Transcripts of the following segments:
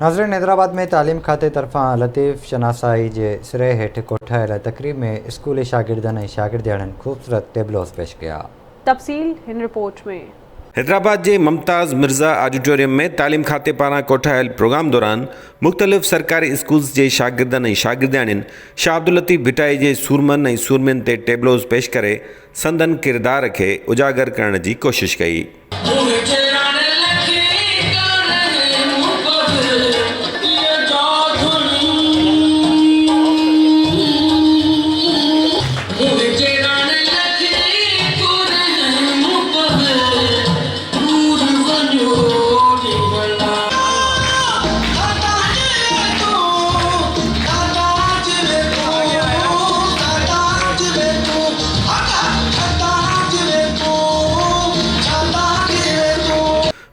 ناظرين حيدرآباد ۾ تعليم کاتي طرفان لطيف شناسائي جي سري هيٺ ڪوٺايل تقريب ۾ اسڪولي شاگردن ۽ شاگردياڻين خوبصورت ٽيبلوز پيش ڪيا. تفصيل هن رپورٽ ۾. حيدرآباد جي ممتاز مرزا آڊيٽوريم ۾ تعليم کاتي پاران ڪوٺايل پروگرام دوران مختلف سرڪاري اسڪولز جي شاگردن ۽ شاگردياڻين شاهه عبداللطيف ڀٽائي جي سورمن ۽ سورمين تي ٽيبلوز پيش ڪري سندن ڪردار کي اجاگر ڪرڻ جي ڪوشش ڪئي.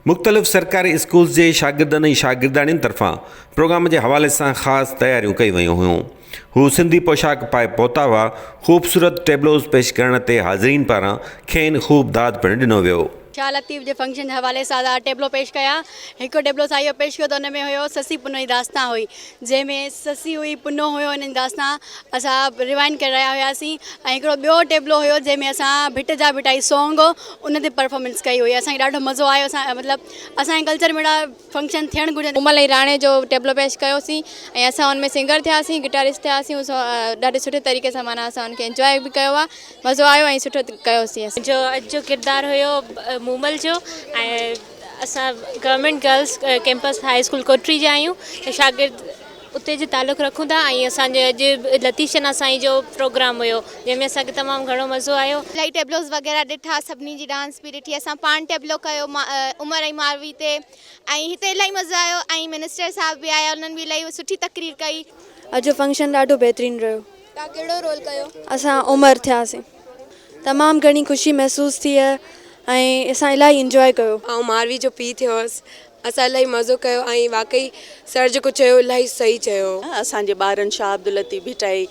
مختلف سرڪاري اسڪولز جي شاگردن ۽ شاگردياڻين طرفان پروگرام جي حوالي سان خاص تياريون ڪيون ويون هيون. هو سنڌي پوشاڪ پائي پهتا هئا، خوبصورت ٽيبلوز پيش ڪرڻ تي حاضرين پاران کين خوب داد پڻ ڏنو ويو. شاهه لطيف جي فنڪشن جي حوالي سان اسان ٽيبلو پيش ڪيا. هڪ ٽيبلو اسان اهو پيش ڪيو ته ان ۾ هيو سسي پنهون جي داستان هئي جنهن ۾ سسي هئي پنهون هيو انهن جي داستان اسان ريوائنڊ ڪري رهيا هياسين ۽ هڪڙو ٻيو ٽيبلو هيو جنهن ۾ اسان ڀٽ جا ڀٽائي سونگ ان تي پرفارمنس ڪئي هئي اسان کي ڏاڍو مزو آيو اسان مطلب اسان جي ڪلچر ۾ اهڙا فنڪشن ٿيڻ گهرجن. مومل ۽ راڻي جو ٽيبلو پيش ڪيوسين ۽ اسان ان ۾ سنگر ٿياسين گٽارسٽ ٿياسين ڏاڍي سٺي طريقي سان معنيٰ اسان ان کي انجواء به ڪيو آهي مزو آيو ۽ سٺو ڪيوسين اسان. منهنجو اڄ جو ڪردار هيو مومل جو ۽ اسان government girls campus high school Kotri جا آهيون ۽ شاگرد اتي جو تعلق رکون ٿا ۽ اسان جو اڄ لطيف شنا سائين جو پروگرام هيو جنهن ۾ اسان کي تمام گهڻو مزو آيو. الاهي ٽيبلوز وغيره ڏٺا سڀني جي ڊانس به ڏٺي اسان پاڻ ٽيبلو ڪيو عمر ۽ ماروي تي ۽ هتي الاهي مزو آيو ۽ منسٽر صاحب به آيا انهن به الاهي سٺي تقرير ڪئي. اڄ جو فنڪشن ڏاڍو بهترين رهيو. توهان ڪهڙو رول ڪيو؟ اسان عمر ٿياسين. تمام گهڻي خوشي محسوس ٿي ۽ اسان الاهي انجواء ڪيو. آئون ماروي جو پيء ٿيو هوس. اسان الاهي مزو ڪيو ۽ واقعي سر جيڪو چيو الاهي صحيح چيو. اسان جي ٻارن شاهه عبداللطيف ڀٽائي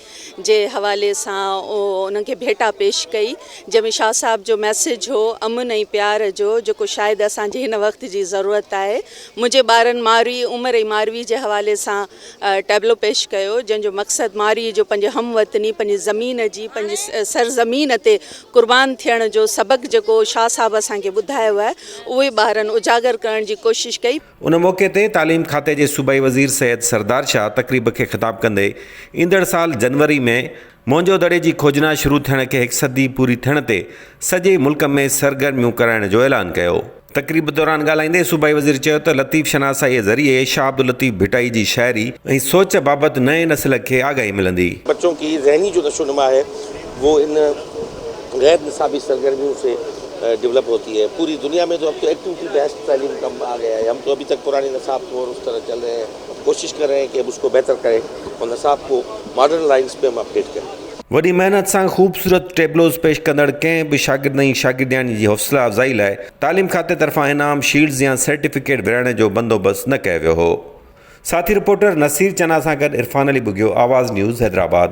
جي حوالي سان انهن کي ڀيٽا پيش ڪئي جنهن ۾ شاهه صاحب جو ميسيج هو امن ۽ پيار جو جيڪو شايد اسان جي هن وقت جي ضرورت آهي منهنجي ٻارن ماروي عمر ۽ ماروي جي حوالي سان ٽيبلو پيش ڪيو جنهن جو مقصد مارئي جو پنهنجي هم وطني پنهنجي زمين جي پنهنجي سرزمين تي قربان ٿيڻ جو سبق جيڪو شاهه صاحب اسان کي ٻڌايو آهي اهوئي ٻارن اجاگر ڪرڻ جي ڪوشش ڪئي. ان موقعي تي تعليم کاتي جي صوبائي وزير سيد سردار شاهه تقريب کي خطاب ڪندي ايندڙ سال جنوري ۾ موهنجو دڙي جي کوجنا شروع ٿيڻ کي هڪ صدي پوري ٿيڻ تي سڄي ملڪ ۾ سرگرميون ڪرائڻ جو اعلان ڪيو. تقريب دوران ڳالهائيندي صوبائي وزير چيو ته لطيف شناسائيء ذريعي شاهه عبداللطيف ڀٽائي جي شاعري ۽ سوچ بابت نئين نسل کي آگاهي ملندي. بچون ڪي ذهني جو نشو نما هي وو ان غير نصابي سرگرميون سي ڊولپ هوتي هي پوري دنيا ۾ تو اب تو ايڪٽيوٽي بيسڊ تعليم ڪم آ گيا هي هم تو اڀي تڪ پراني نصاب کو اور اس طرح چل رهي هين ڪوشش ڪر رهي هين ڪي اب اس ڪو بهتر ڪرين اور نصاب ڪو ماڊرن لائنس پي هم اپڊيٽ ڪرين. وڏي محنت سان خوبصورت ٽيبلوز پيش ڪندڙ ڪنهن به شاگرد ۽ شاگردياڻي جي حوصلا افزائي لاء تعليم کاتي طرفان انعام شيلڊز يا سرٽيفڪيٽ ورهائڻ جو بندوبست نه ڪيو ويو هو. ساٿي رپورٽر نصير چنا سان گڏ عرفان علي ٻگهيو، آواز نيوز حيدرآباد.